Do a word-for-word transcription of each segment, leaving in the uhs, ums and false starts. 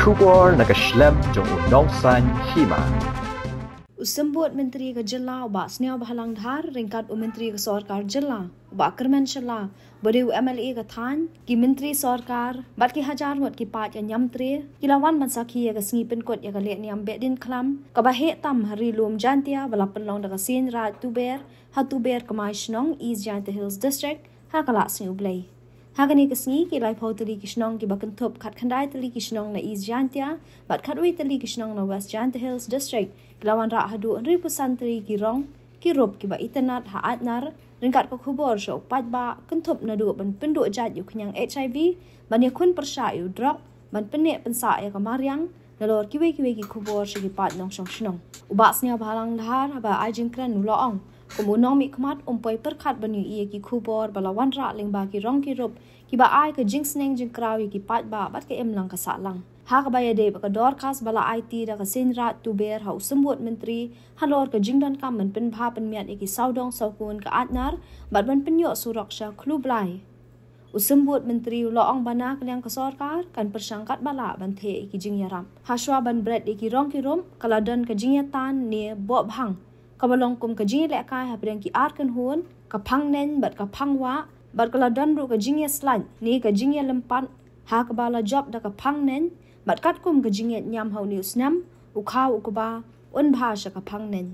Khubor na ka shlem jong u nongsan hima. U Symbud Myntri ka jylla u Bah Sniawbhalang Dhar ryngkat u Myntri ka sorkar jylla u Bah Kyrmen Shylla, ba dei u M L A ka thaiñ, ki myntri sorkar bad ki hajar ngut ki paid ka Niamtre ki la wan ban sakhi ïa ka sngi pynkut ïa ka lehniam Behdeiñkhlam kaba heh tam ha Ri Lum Jaintia, ba la pynlong da ka Seiñ Raij Tuber ha Tuber Kmai Shnong, East Jaintia Hills District, ha ka Lah Sngi U Blei. Ha kane ka sngi ki laiphew tylli ki shnong kiba kynthup khatkhyndai tylli ki shnong na East Jaintia bad khatwei tylli ki shnong na West Jaintia Hills District ki la wanrah haduh hynriewphew san tylli ki rong ki rup kiba itynnad ha Aitnar ryngkat ka khubor sha u paidbah kynthup naduh ban pynduh jait ïa u khñiang H I V, ban ïakhun pyrshah ïa u drok, ban pynneh pynsah ïa ka mariang, nalor kiwei kiwei ki khubor sha ki paid nongshong shnong. U Bah Sniawbhalang Dhar haba ai jingkren u la ong, kum u nongmihkhmat um poi pyrkhat ban ïohi ïa ki khubor ba la wanrah lyngba ki rong ki rup kiba ai ka jingsneng jingkraw ïa ki paidbah bad ka imlang ka sahlang. Ha kaba ïadei bad ka dorkhas ba la aiti da ka Seiñ Raij Tuber ha u Symbud Myntri halor ka jingdonkam ban pynbha pynmiat ïa ki sawdong sawkun ka Aitnar bad ban pynïoh surok sha Khlublai, u Symbud Myntri u la ong ba na ka liang ka sorkar kan pyrshang katba lah ban theh ïa ki jingïarap. Hashwa ban bret ïa ki rong ki rup ka la don ka jingïatan ne bohbhang kaba long kum ka jingïalehkai hapdeng ki ar kynhun, ka phang neng bad ka phang wah, bad ka la don ruh ka jingïaslait ne ka jingïalympat ha kaba la jop da ka phang neng, bad katkum ka jingngeit ñiam ha une u snem, u khaw u kba un bha sha ka phang neng.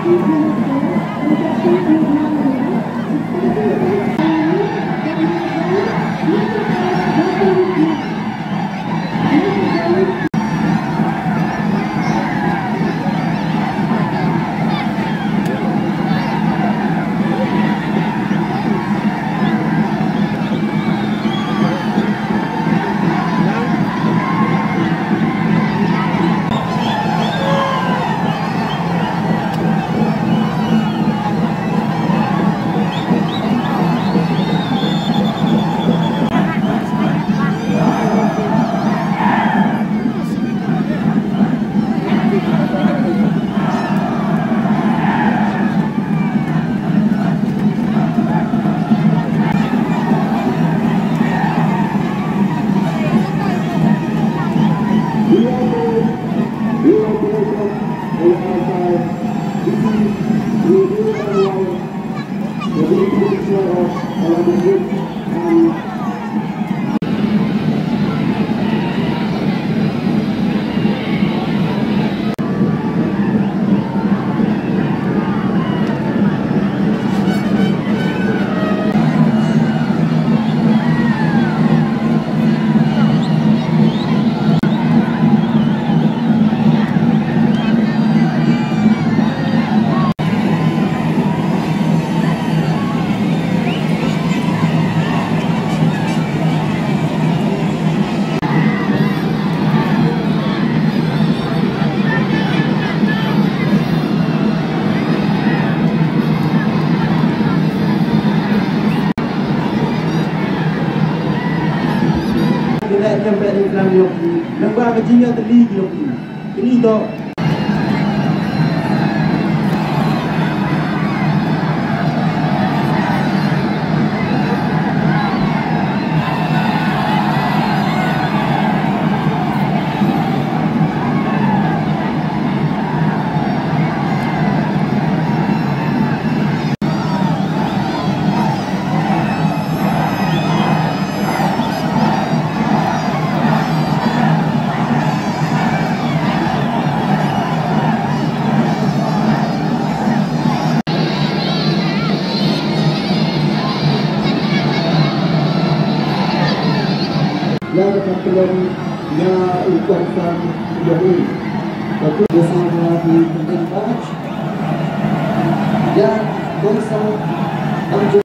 Ki leh kem bad ki klam ïong ki, nang ba ka jingïatylli ki ïong ki. Kini to. Ïa ka kyrteng ïa u kongsan jong i. Ka kyrteng ïa u kongsan jong i. Ïa, kongsan jong i.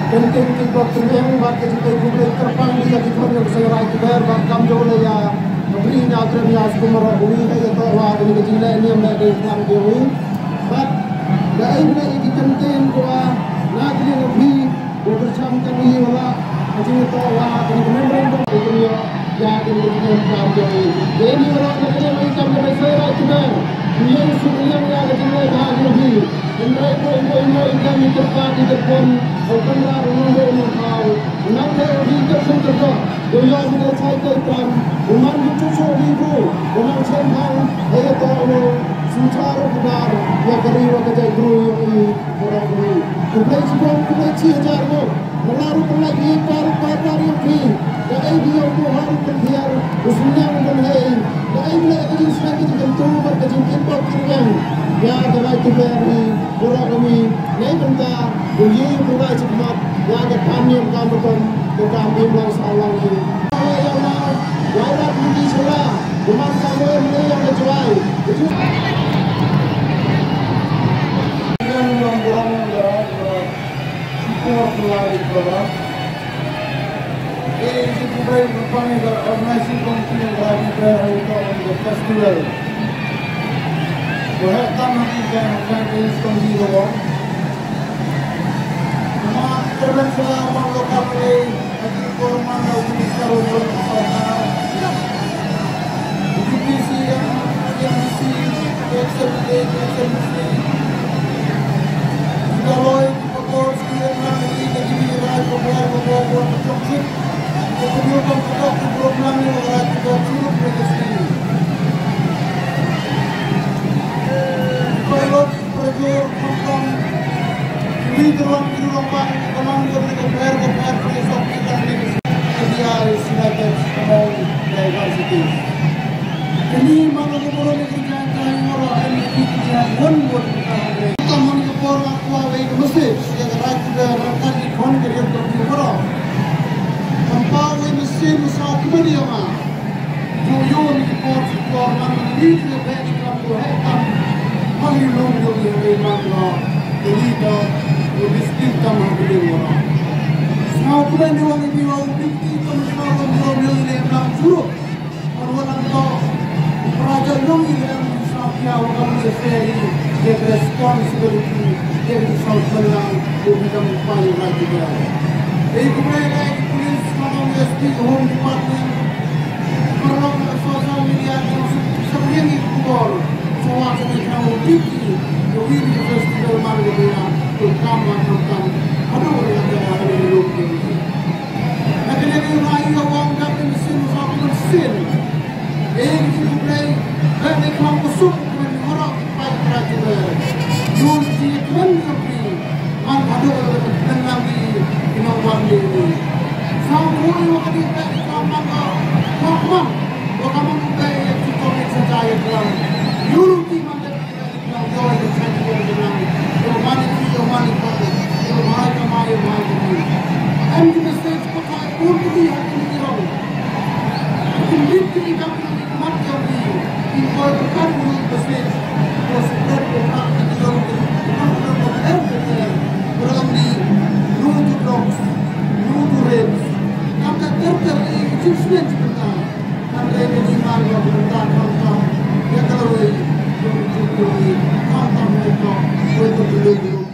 Kyntien kiba kyrpang bad ka jingkyrpang ïa ki khun jong ka Seiñ Raij Khyber bad kam jong u lei ïa ka Bri Hynñiewtrep Hynñiewskum baroh kawei, ïa ïa to wa kane ka jingleh niam leh dei tang jong u. Bad da ei bnai ïa ki kyntien ko wa na kane ka Bri ko kyrcham kan ïa wa la ka jingïatoh wa kane ka memorandum ko kane ïa. Ïa kane ka jingïakam jong i. Ïa ini baroh na ka liang i kam ka Seiñ Raij Khyber. Ïa i suk ïa ïa ka jingleh bha jong i. Hynrei ko i ko i ko i kam i kyrpad i kyrpon. Ko Kynrad u nongbuh u nongthaw. Nang te u i kyrpon kyrpon. Ko ïa u nongthaw tei tram. U man u chuchu u i bru. U nang chen bang. Ïa to u nong. Sumsar u kdar. Ïa ka ri wa ka jaitbru ïa i. Khublei shibun, khublei shi hajar nguh. Nga la ruh pynlait ïa i par, par, par ïa phi. Kaei ba ïa u Buhar u Pynthiar u sngewbha ban hei. Kaei ba leh ka jingsneng ka jingkyntu bad ka jingkitbok kitrwiang ïa ka Raij Khyber hi baroh kawei. Nei bynta ba ïa u pynlait shakhmat ïa ka kam niam kam rukom ka kam im lang sah lang hi. Ïa u nau Wailadmiki Shylla, u man ka Moe Mane ïa ka Jowai. Ka Jowai. Support la di program. Ke isi kubai berpang ida organizing committee yang berani berani untuk the festival. Berhak tam nanti ke organize committee lo. Cuma kerana selama lokal ni, lagi korban dan minister untuk sorkar. India is united among diversity. Kane man ka burom ïa ka jaitbynriew, ïa ka one vote ka hynrei. Ka man ka por nga kwah wei ka message ïa ka Raid Tribal, ryngkat ki khon ka ri ka burom. Kam pat wei message, message kumne ïa nga. Ïoh ïoh ni ki por ki por man ni ki beh ni kam ko heh kam. Man ni long ïoh ïa ka man ko. Ka ri ka, ka district kam ha ka ri ka. Sngewbha kumne ïa nga, ïa u Bikti kam sngewbha kumne ïa u Lemlang Juruk. Kan wan nang to. Praja long ïa nga sngewbha ïa u kam ïa fair ïa ka responsibility ïa ka sngewbha lang u bikam pa ïa ka juga. Ei kumne ïa ki police, ka S P, Home Department. Paralok na social media, jong sa, sa ring i khubor. Sa wa sa ni khang u tip ki, u wi ni festival man ni ya, u kam man kam kam. Aduh, ring ka ya ni lu ki. Na kane ka rai ya wang ka ni sin, sa ku sin. Eh, ki ku play, ka ni khang ku suk, ku ni ngorok, pai ka ya. Lu ki, ku ni Man haduh ka tynlang ki ki nongwan ki. Sngewthuh ïa ka dei ka kam man ka. Ka man. Ka man ka dei ïa ki to ki sa jai ka. Ïa ki man ka. Ïa ki man ka. Ïa man ki, ïa man ki pa. Ïa man ka, ïa man ki. Em ki message ko ka pun ki ha ki ni rong. Ki lit ki kam ki mat jong ki. Ki koi ka kan ki message. Ko spread ko ka ki jong ki. Ki kam ki jong ki. Em ki. Ko lam ni. No to drugs. No to rapes. Kam ka ter ter ni ki jingshnen ki bynta. Kan re ki jingman ki bynta kam kam. Ïa ka lawei. Kam kam ni ko. Ko to ki.